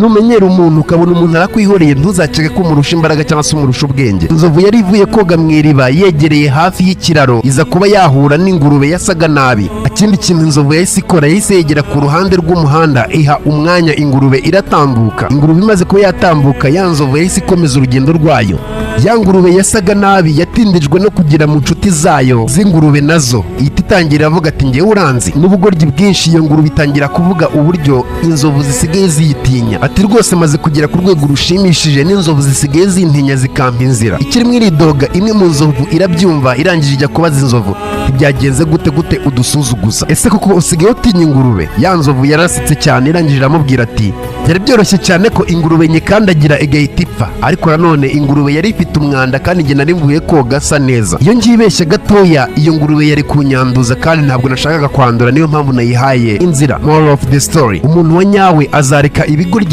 Numenyera umuntu, ukabona umuntu arakwihoreye, ntuzakeke ko umurusha imbaraga cyangwa se umurusha ubwenge. Inzovu yari ivuye koga mu iriba, yegereye hafi y'ikiraro, iza kuba yahura n'ingurube yasaga nabi. Ikindi kintu inzovu yahise ikora, yahise yegera ku ruhande rw'umuhanda, iha umwanya ingurube iratambuka. Ingurube imaze kuba yatambuka, ya nzovu yahise ikomeza urugendo rwayo. Ya ngurube yasaga nabi yatindijwe no kugera mu nshuti zayo z'ingurube, nazo ihita itangira iravuga ati: "Ngewe uranzi n'ubugoryi bwinshi." Iyo ngurube itangira kuvuga uburyo inzovu zisigaye ziyitinya, ati: "Rwose maze kugera ku rwego rushimishije, n'inzovu zisigaye zintinya zikampa inzira." Ikirimo iridoga, imwe mu nzovu irabyumva, irangije ijya kubaza inzovu: "Ntibyagenze gute? Gute udusuzuguza? Ese koko usigaye utinya ingurube?" Ya nzovu yarasetse cyane, irangije iramubwira ati: "Byari byoroshye cyane ko ingurube nyikandagira igahita ipfa, ariko nanone ingurube yari ifite umwanda kandi njye nari mvuye koga asa neza. Iyo ngibeshye gatoya, iyo ngurube yari kunyanduza kandi ntabwo nashakaga kwandura, niyo mpamvu nayihaye inzira." Moral of the story: umuntu wa nyawe azareka ibigoryi.